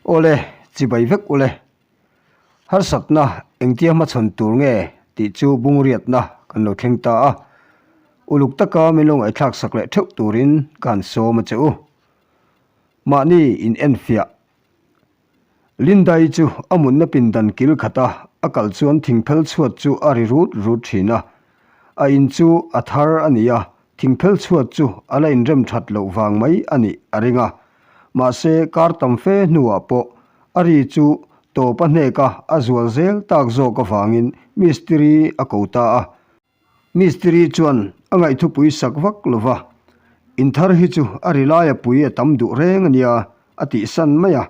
Awle, chibai vek ule. Harsatna engtia hmachhawn tur nge tih chu bungriatna kan lo thleng ta a. Uluk taka min lo ngaihthlak sak leh theuh turin ka han sawm a che u. Mahni in enfiah Lindai chu a mutna pindan kil khat a, a kal chuan thingphel chhuat chu a ri rut rut thin a. A in chu a thar a ni a, thingphel chhuat chu a la inrem that loh vang mai a nih a ring a. Mahse, kar tam fe hnuah pawh a ri chu tawp a hnek a, a zual zel tak zawk avangin mistiri a ko ta a. Mistiri chuan a ngaihthupui sak vak lo va, In thar hi chu a ri laia pui a tam duh reng a nia, a tih san mai a.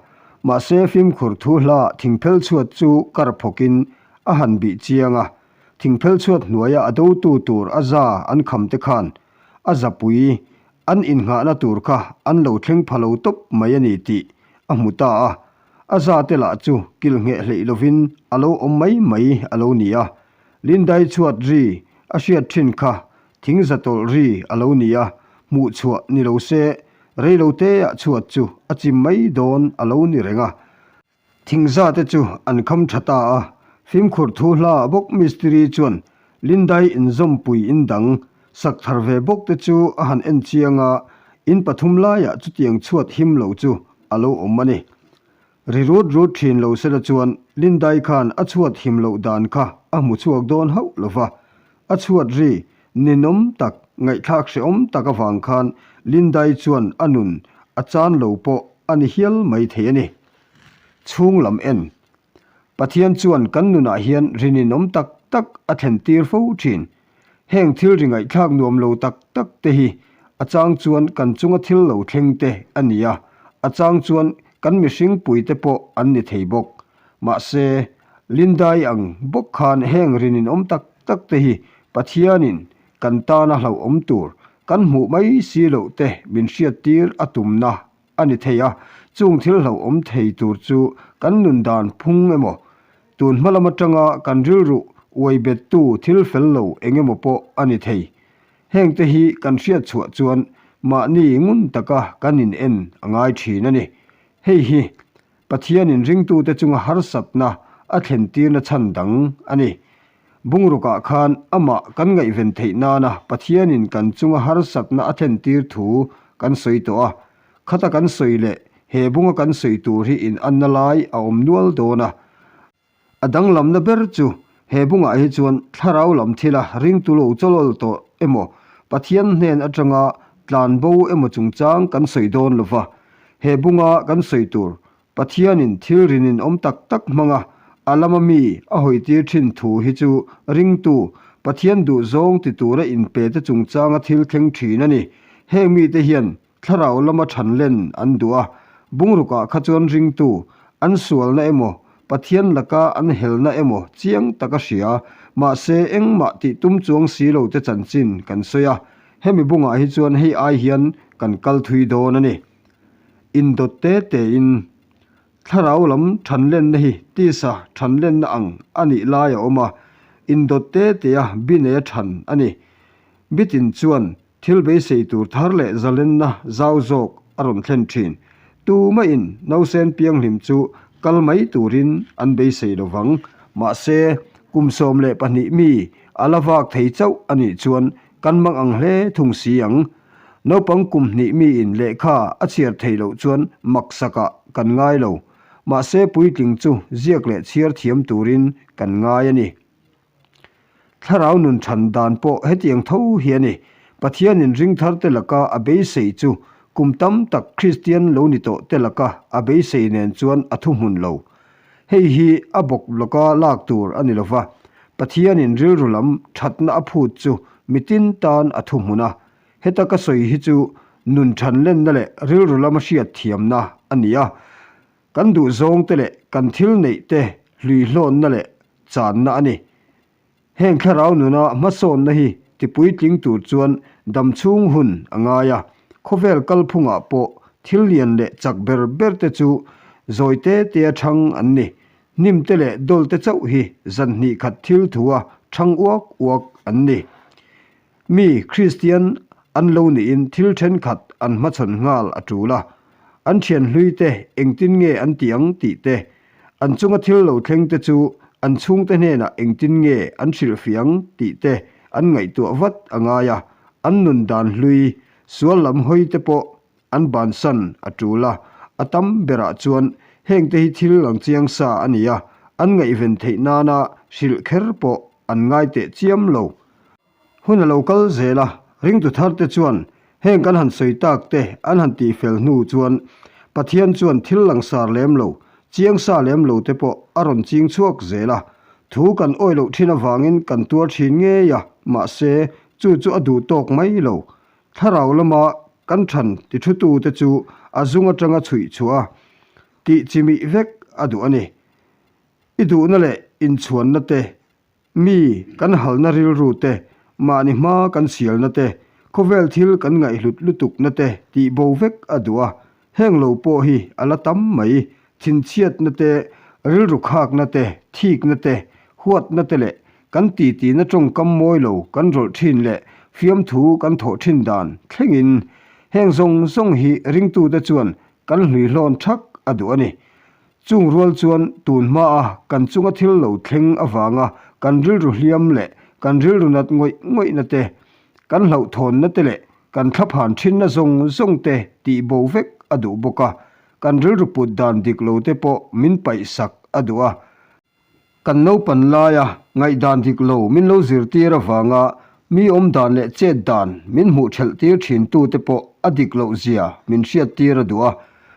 Mahse fimkhur thu hla thingphel chhuat chu kar phawkin a han bih chiang a, thingphel chhuat hnuaia a dotu tur a za an kham te khan a zapui an innghahna tur kha an lo thleng pha lo tawp mai a ni tih a hmu ta a. A za te lah chu kilh ngheh hleih lovin a lo awm mai mai a lo ni a. Lindai chhuat ri a hriat thin kha thing za tawlh ri a lo ni a, hmuh chhuah ni lo se reilo teah chhuat chu a chim mai dawn a lo ni reng a. Thing za te chu an kham tha ta a, fimkhur thu hla bawk mistiri chuan Lindai inzawmpui in dang sak thar ve bawk te chu a han en chiang a, in pathum laiah chutiang chhuat him lo chu a lo awm a ni. Ri rut rut thin lo sela chuan Lindai khan a chhuat him loh dan kha a hmu chhuak dawn hauh lo va. A chhuat ri ninawm tak, ngaihthlak hrehawm tak avang khan Lindai chuan a nun a chan lo pawh a ni hial mai thei a ni. Chhung lam en. Pathian chuan kan nunah hian ri ninawm tak tak a thlen tir fo thin. Heng thil ri ngaihthlak nuam lo tak tak te hi a chang chuan kan chunga thil lo thleng te a ni a, a chang chuan kan mihring pui te pawh an ni thei bawk. Mahse, Lindai ang bawk khan heng ri ninawm tak tak te hi Pathianin kan tana hlauhawm tur kan hmuh mai si loh te min hriattir a tumna a ni thei a, chung thil hlauhawm thei tur chu kan nun dan phung emaw, tun hma lam atanga kan rilru uai bettu thil fel lo eng emaw pawh a ni thei. Hengte hi kan hriat chhuah chuan mahni ngun taka kan in en a ngai thin a ni. Hei hi Pathianin ringtute chunga harsatna a thlen tirna chhan dang a ni. Bungrukah khan amah kan ngaihven theih nana Pathianin kan chunga harsatna a thlen tir thu kan sawi tawh a. Khata kan sawi leh he bunga kan sawi tur hi inanna lai a awm nual dawn a. A danglamna ber chu he bungah hi chuan thlarau lam thila ringtu lo chawlawl tawh emaw, Pathian hnen atanga tlanbo emaw chungchang kan sawi dawn lo va. He bunga kan sawi tur Pathianin thil rinin awm tak tak hmanga a lama mi a hawitir thin thu hi chu ringtu, Pathian duhzawng ti tura inpe te chungchanga thil thleng thin a ni. Heng mite hian thlarau lama than len an duh a, bungrukah kha chuan ringtu, an sualna emaw, Pathian laka an helna emaw chiang taka hria, mahse engmah tih tum chuang si lo te chanchin kan sawi a, hemi bungah hi chuan hei ai hian kan kal thui dawn a ni. Indawt te tein thlarau lam thanlenna hi tisa thanlenna ang a nih lai a awm a, indawt te tea bi neia than a ni. Bitin chuan thil beisei tur thar leh zalenna zau zawk a rawn thlen thin. Tumahin nausen pianghlim chu kal mai turin an beisei lo vang. Mahse, kum 12 mi a la vak thei chauh a nih chuan kan mang ang hle thung si ang. Naupang kum hnih miin lehkha a chhiar theih loh chuan maksakah kan ngai lo. Mahse puitling chu ziak leh chhiar thiam turin kan ngai a ni. Thlarau nun than dan pawh hetiang tho hi a ni. Pathianin ringthar te laka a beisei chu kum tam tak Kristian lo ni tawh te laka a beisei nen chuan a thuhmun lo. Hei hi a bawk lawka lak tur a ni lova, Pathianin rilru lam thatna a phut chu mitin tan a thuhmun a. Heta ka sawi hi chu nun thanlenna leh rilru lama hriat thiamna a ni a. Kan duhzawngte leh kan thil neihte hluihlawnna leh channa a ni. Heng thlarau nuna hmasawnna hi tipuitling tur chuan damchhung hun a ngai a, khawvel kalphungah pawh thil lian leh chak ber ber te chu zawi te tea thang an ni. Hnim te leh dawl te chauh hi zan hnih khat thil thua thang uak uak an ni. Mi Kristian an lo niin thil thenkhat an hmachhawn nghal a tul a. An thian hlui te engtin nge an tih ang tih te, an chunga thil lo thleng te chu an chhungte hnenah engtin nge an hrilhfiah ang tih te an ngaihtuah vat a ngai a, an nun dan hlui, sual lam hawi te pawh an bansan a tul a, a tam berah chuan hengte hi thil lang chiang sa a ni a, an ngaihven theih nana hrilh kher pawh an ngai teh chiam lo. Hun a lo kal zel a, ringtu thar te chuan heng kan han sawi tak te an han tih fel hnu chuan Pathian chuan thil langsar lem lo, chiang sa lem lo te pawh a rawn ching chhuak zel a. Thu kan awi loh thin avangin kan tuar thin ngei a, mahse chu chu a duh tawk mai lo. Thlarau lama kan than ti thu te chu a zung atanga chhuih chhuah a, tih chimih vek a duh a ni. I duhna leh inchhuanna te Mi kan halna rilru te, mahni hma kan sialna te, khawvel thil kan ngaihhlut lutukna te tih bo vek a duh a, heng lo pawh hi a la tam mai. Thinchhiatna te, rilru khakna te, thikna te, huatna te leh kan titina tawngkam mawi lo kan rawlh thin leh fiamthu kan thawh thin dan thlengin heng zawng zawng hi ringtute chuan kan hluihlawn thak a duh a ni. Chung rual chuan tun hmaa kan chunga thil lo thleng avanga kan rilru hliam leh kan rilru nat ngawih ngawihna te, kan hlauhthawnna te leh kan thlaphan thinna zawng zawng te tih bo vek a duh bawk a, kan rilru put dan dik lo te pawh min paihsak a duh a. Kan naupan laia ngaihdan dik lo min lo zirtir avanga mi awm dan leh chet dan min hmuh thelh tir thin tu te pawh a dik loh zia min hriat tir a duh a.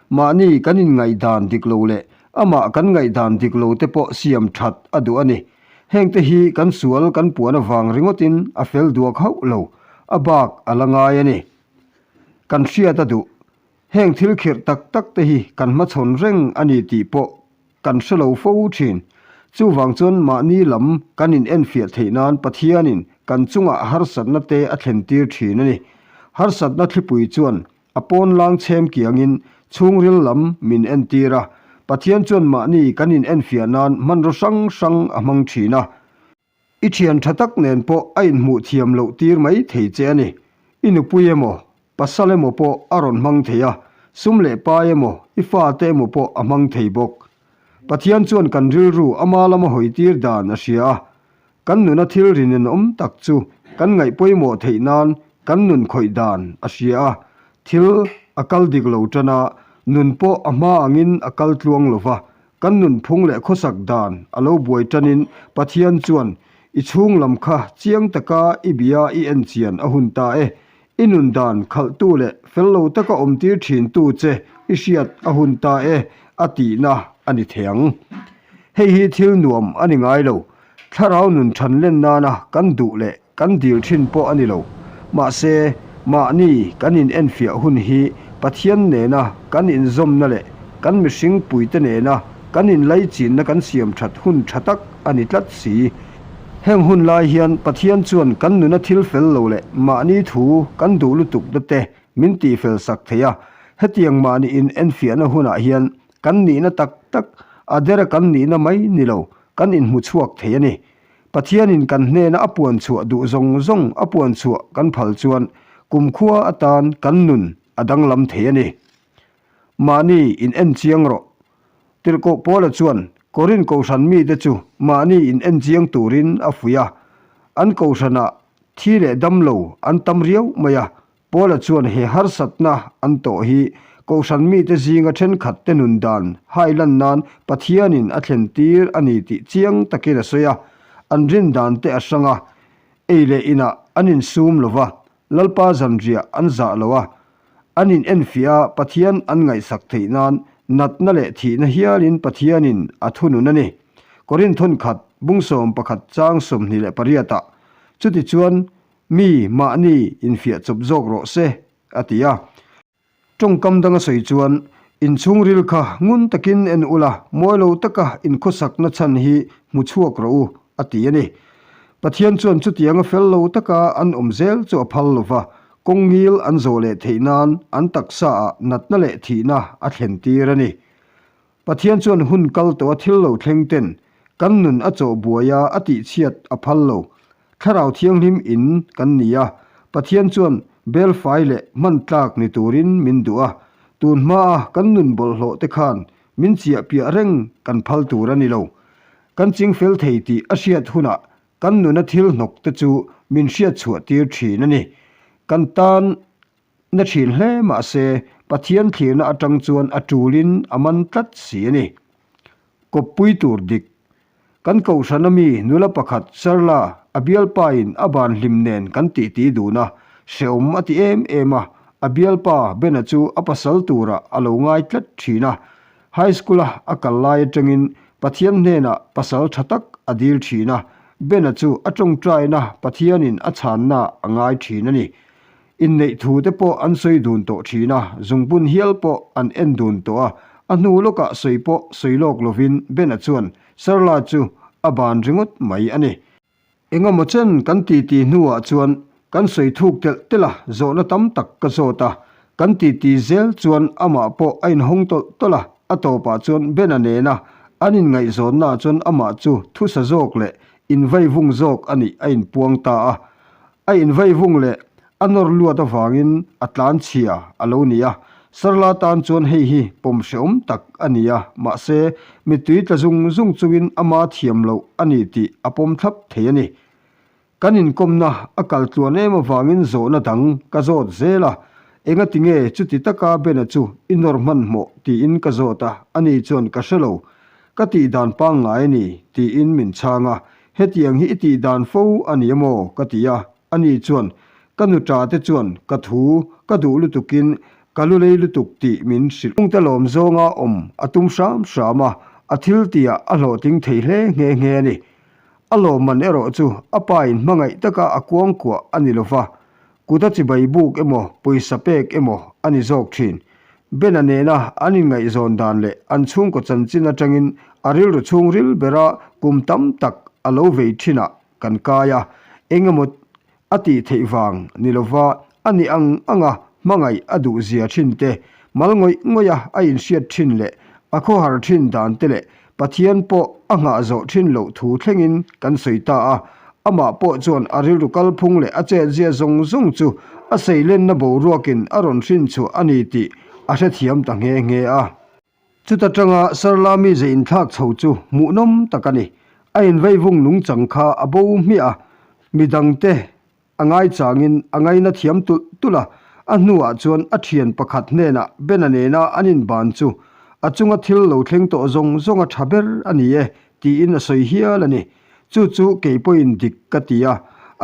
Mahni kan inngaihdan dik lo leh amah kan ngaihdan dik lo te pawh siam that a duh a ni. Heng te hi kan sual kan puan avang ringawtin a fel duak hauh lo, a bak a la ngai a ni. Kan hriat a duh. Heng thil khirh tak tak te hi kan hmachhawn reng a ni tih pawh Kan hre lo fo thin. Chuvang chuan mahni lam kan in enfiah theih nan Pathianin kan chungah harsatna te a thlen tir thin a ni. Harsatna thlipui chuan a pawn lang chhem kiangin chhungril lam min entir a. Pathian chuan mahni kan in enfiah nan hmanraw hrang hrang a hmang thin a. I thian tha tak nen pawh a inhmuh thiam loh tir mai thei che a ni. I nupui emaw, pasal emaw pawh a rawn hmang thei a, sum leh pai emaw, i fate emaw pawh a hmang thei bawk. Pathian chuan kan rilru ama lama hawi tir dan a hria a, kan nuna thil rinenawm tak chu kan ngaih pawimawh theih nan kan nun khawih dan a hria a, thil a kal dik lo tan a, nun pawh a hma angin a kal tluang lo va, Kan nunphung leh khawsak dan a lo buai tanin Pathian chuan i chhung lam kha chiang taka i bia i en chian a hun ta e. I nun dan khalhtu leh fel lo taka awmtir thintu che i hriat a hun ta e a tihna a ni thei ang. Hei hi thil nuam a ni ngai lo. Thlarau nun than len nana kan duh leh Kan dil thin pawh a ni lo. Mahse, mahni kan in enfiah hun hi Pathian nena kan inzawmna leh kan mihring puite nena kan inlaichinna kan siam that hun tha tak a ni tlat si. Heng hun lai hian Pathian chuan kan nuna thil fel lo leh mahni thu kan duh lutukna te min tihfel sak thei a. Hetiang mahni in enfiahna hunah hian kan nihna tak tak, a dera kan nihna mai ni lo, kan inhmu chhuak thei a ni. Pathianin kan hnena a puan chhuah duh zawng zawng a puan chhuah kan phal chuan kumkhua atan kan nun a danglam thei a ni. Mahni in en chiang rawh. Tirhkoh Paula chuan Korin kohhran mite chu mahni in en chiang turin a fuih a. An kohhranah thi leh damlo an tam riau mai a, Paula chuan he harsatna an tawh hi Kohhran mite zinga thenkhatte nun dan hai lan nan Pathianin a thlen tir a ni tih chiang takin a sawi a. An rin dan te a hrang a, ei leh inah an insum lo va, Lalpa zanriah an zah lo a, an in enfiah a Pathian an ngaihsak theih nan natna leh thihna hialin Pathianin a thunun a ni. Korinthon khat bungsawm pakhat chang 28 ah chutichuan Mi mahni infiah chawp zawk rawh se, a ti a. Tawngkam danga sawi chuan, Inchhungril kha ngun takin en ula, mawi lo taka inkhawsakna chhan hi hmu chhuak rawh u, a ti a ni. Pathian chuan chutianga fel lo taka an awm zel chu a phal lo va, kawng ngil an zawh leh theih nan an taksaah natna leh thihna a thlen tir a ni. Pathian chuan hun kal tawha thil lo thleng ten kan nun a chawh buai a, a tihchhiat a phal lo. Thlarau Thianghlim in kan ni a, Pathian chuan belfai leh hman tlak ni turin min duh a. Tun hmaa kan nun bawlhhlawh te khan min chiah piah reng kan phal tur a ni lo. Kan ching fel thei tih a hriat hunah kan nuna thil hnawk te chu min hriat chhuah tir thin a ni. Kan tan na thin hle mahse Pathian thlirna atang chuan a tulin a man tlat si a ni. Kawppui tur dik. Kan kohhrana mi nula pakhat Sarla a bialpain a ban hlim nen kan titi dun a, hreawm a ti em em a, a bialpa Bena chu a pasal turah a lo ngai tlat thin a. High School-a a kal lai atangin Pathian hnenah pasal tha tak a dil thin a, Bena chu a tawngtaina Pathianin a chhanna a ngai thin a ni. Inneih thu te pawh an sawi dun tawh thin a, zungbun hial pawh an en dun tawh a, a hnu lawkah sawi pawh sawi lawk lovin Bena chuan Sarla chu a ban ringawt mai a ni. Engemaw chen kan titi hnuah chuan kan sawi thuk telh telh a, zawhna tam tak ka zawt a, kan titi zel chuan amah pawh a inhawng tawlh tawlh a, a tawpah chuan Bena nena an inngaihzawnnaah chuan amah chu thusa zawk leh invaivung zawk a nih a inpuang ta a. A invaivung leh a nawr luat avangin a tlan chhia a lo ni a, Sarla tan chuan hei hi pawm hreawm tak a ni a, mahse mittui tla zung zung chungin ama thiam loh a ni tih a pawm thlap thei a ni. Kan inkawmna a kal tluan em avangin zawhna dang ka zawt zel a, engati nge chuti taka Bena chu i nawr hmanhmawh tiin ka zawt a, ani chuan ka hre lo, ka tih dan pangngai a ni tiin min chhang a, Hetiang hi i tih dan fo a ni emaw ka ti a, ani chuan ka nu ṭa te chuan ka thu ka duh lutukin ka lu lei lutuk tih min hrilh. Chungte lawm zawnga awm a tum hram hram a, a thil tihah a hlawhtling thei hle nghe nghe a ni. A lawmman erawh chu a pa in hmangaih taka a kuangkuah a ni lova, Kut a chibai buk emaw, pawisa pek emaw a ni zawk thin. Bena nena an inngaihzawn dan leh an chhungkaw chanchin atangin a rilru chhungril bera kum tam tak a lo vei thinah kan kai a, engemaw a tih theih vang ni lova a nih ang anga hmangaih a duh zia thin te, mal ngawih ngawih a a inhriat thin leh a khawhar thin dan te leh Pathian pawh a nghah zawh thin loh thu thlengin kan sawi ta a, amah pawh chuan a rilru kalphung leh a chetzia zawng zawng chu a seilenna boruakin a rawn hrin chhuah a ni tih a hrethiam ta nghe nghe a. Chuta tanga Sarla mize inthlak chho chu hmuhnawm tak a ni. A inveivung nungchang kha a bo hmiah a, midangte A ngaichangin a ngaina thiam tulh tulh a, a hnuah chuan a thian pakhat hnenah Bena nena an inban chu a chunga thil lo thleng tawh zawng zawng a tha ber a ni e tiin a sawi hial a ni. Chu chu kei pawhin dik ka ti a,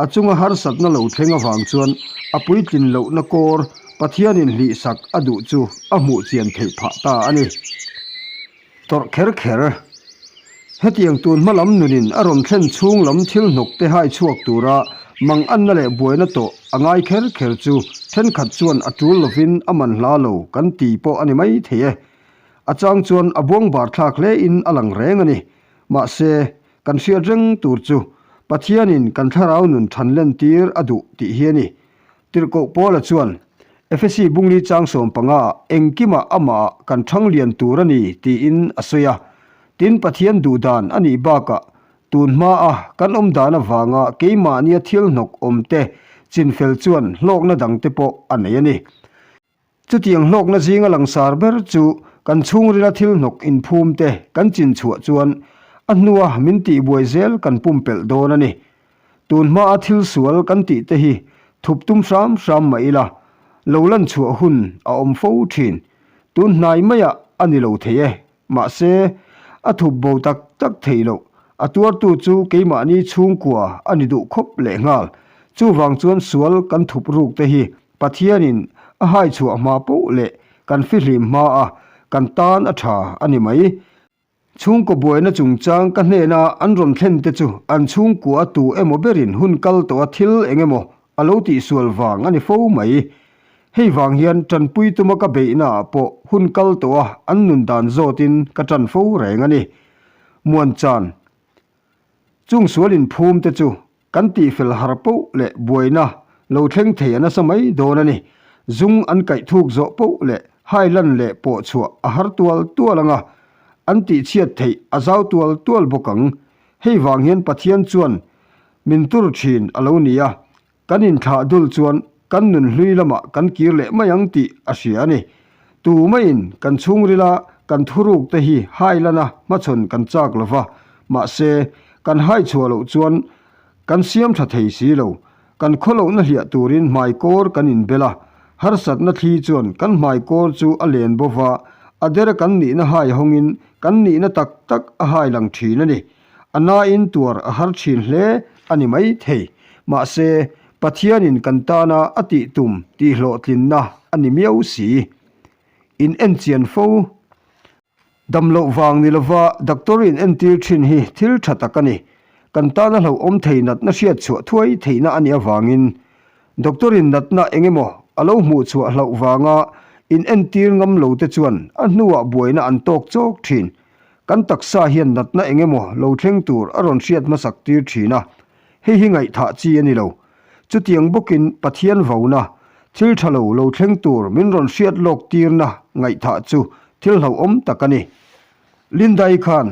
a chunga harsatna lo thleng avang chuan a puitlin lohna kawr Pathianin hlihsak a duh chu a hmuh chian theih phah ta a ni. Tawrh kher kher. Hetiang tun hma lam nunin a rawn thlen chhung lam thil hnawk te hai chhuak tura mang anna leh buaina tawh a ngai kher kher chu thenkhat chuan a tul lovin a man hla lo kan ti pawh a ni mai thei e. A chang chuan a buang bar thlak hle in a lang reng a ni. Mahse, kan hriat reng tur chu Pathianin kan thlarau nun than len tir a duh tih hi a ni. Tirhkoh Paula chuan, Efesi bungli chang 15 ah engkimah amah kan thang lian tur a ni tiin a sawi a. Tin, Pathian duh dan a nih bakah tun hmaa kan awm dan avanga keimahnia thil hnawk awmte chinfel chuan hlawkna dangte pawh a nei a ni. Chutiang hlawkna zinga langsar ber chu kan chhungrila thil hnawk inphumte kan chin chhuah chuan a hnua min tihbuai zel kan pumpelh dawn a ni. Tun hmaa thil sual kan tih te hi thup tum hram hram mah ila, lo lan chhuah hun a awm fo thin. Tun hnai maiah a ni lo thei e. Mahse, a thup bo tak tak thei loh. A tuartu chu keimahni chhungkua a ni duh khawp lehnghal. Chuvang chuan sual kan thup ruk te hi Pathianin a hai chhuah hma poh leh kan fihlim hma a, kan tan a tha a ni mai. Chhungkaw buaina chungchang ka hnena an rawn thlen te chu an chhungkua tu emaw berin hun kal tawha thil eng emaw a lo tihsual vang a ni fo mai. Hei vang hian tanpui tuma ka beihna ah pawh hun kal tawha an nun dan zawtin ka tan fo reng a ni. Muanchan, Chung sual inphum te chu kan tihfel har poh leh buaina lo thleng thei a nasa mai dawn a ni. Zung an kaih thuk zawh poh leh hailan leh pawh chhuah a har tual tual ang a, an tihchhiat theih a zau tual tual bawk ang. Hei vang hian Pathian chuan min tur thin a lo ni a, kan inthlah dul chuan kan nun hlui lamah kan kir leh mai ang tih a hria a ni. Tu maiin kan chhungrila kan thuruk te hi hai lana hmachhawn kan chak lo va, mahse, kan hai chhuah loh chuan kan siam tha thei si lo. Kan khawlohna hliah turin hmaikawr kan inbel a, harsatna thli chuan kan hmaikawr chu a len bo va, a dera kan nihna hai hawngin kan nihna tak tak a hai lang thin a ni. A nain tuar a har thin hle a ni mai thei. Mahse, Pathianin kan tana a tih tum tihhlawhtlinna a ni miau si. In enchian fo. Dam loh vang ni lova doctor in entir thin hi thil tha tak a ni. Kan tana hlauhawm thei natna hriat chhuah thuai theihna a nih avangin doctor in natna eng emaw a lo hmuh chhuah hlauh vanga in entir ngam lo te chuan a hnuah buaina an tawk chawk thin. Kan taksa hian natna eng emaw lo thleng tur a rawn hriat hmasak tir thin a, hei hi ngaihthah chi a ni lo. Chutiang bawkin Pathian vauna, thil tha lo lo thleng tur min rawn hriat lawk tirna ngaihthah chu thil hlauhawm tak a ni. Lindai khan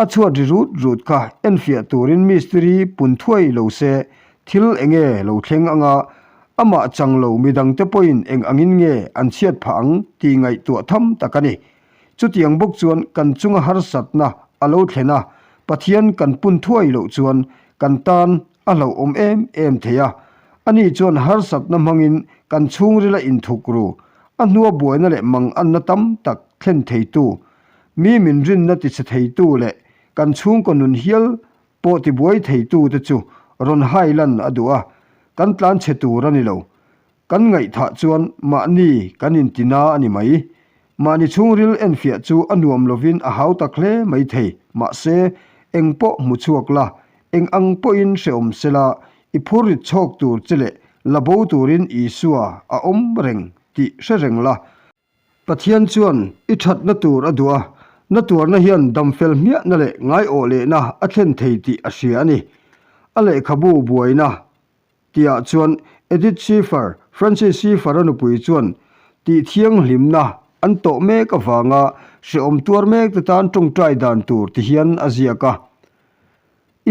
a chhuat ri rut rut kha enfiah turin mistiri pun thuai lo se thil enge lo thleng anga amah chang lo midangte pawhin eng angin nge an chhiat phah ang tih ngaihtuah tham tak a ni. Chutiang bawk chuan kan chunga harsatna a lo thlen a, Pathian kan pun thuai loh chuan kan tan a hlauhawm em em thei a. Ani chuan harsatna hmangin kan chhungrila inthuk ru, a hnua buaina leh manganna tam tak thlen theitu, mi min rinna tichhe theitu leh kan chhungkaw nun hial pawh tibuai theitute chu rawn hai lan a duh a, kan tlanchhe tur a ni lo. Kan ngaihthah chuan mahni kan intina a ni mai. Mahni chhungril enfiah chu a nuam lovin a hau tak hle mai thei. Mahse, eng pawh hmu chhuak la, eng ang pawhin hrehawm sela, i phurrit chhawk tur che leh la bo turin Isua a awm reng tih hre reng la. Pathian chuan i thatna tur a duh a, na tuarna hian damfel hmiahna leh ngaiawh lehna a thlen thei tih a hria a ni. A lehkhabu buaina Tihah chuan Edith Schieffer, Francis Schieffer-a nupui chuan tih thianghlimna an tawh mek avanga hrehawm tuar mek te tan tawngtai dan tur ti hian a ziak a.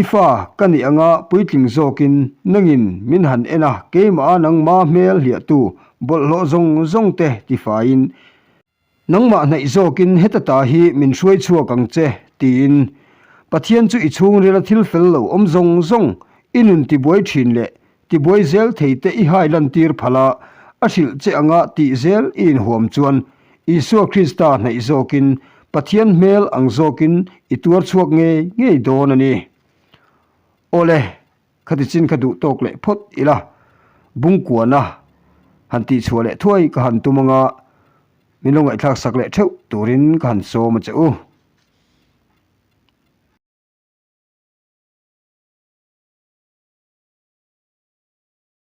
I fa ka nih anga puitling zawkin nangin min han en a, keimah a nangma hmel hliahtu bawlhhlawh zawng zawng te tifaiin Nangmah hnaih zawkin heta ta hi min hruai chhuak ang che, tiin. Pathian chu i chhungrila thil fel lo awm zawng zawng, i nun tibuai thin leh tibuai zel thei te i hai lantir phal a, a hrilh che anga tih zel i inhuam chuan Isua Krista hnaih zawkin Pathian hmel ang zawkin i tuar chhuak ngei ngei dawn a ni. Awle, Khati chin kha duh tawk leh phawt ila, Bungkuana han tihchhuah leh thuai ka han tum anga min lo ngaihthlak sak leh theuh turin ka han sawm a che u.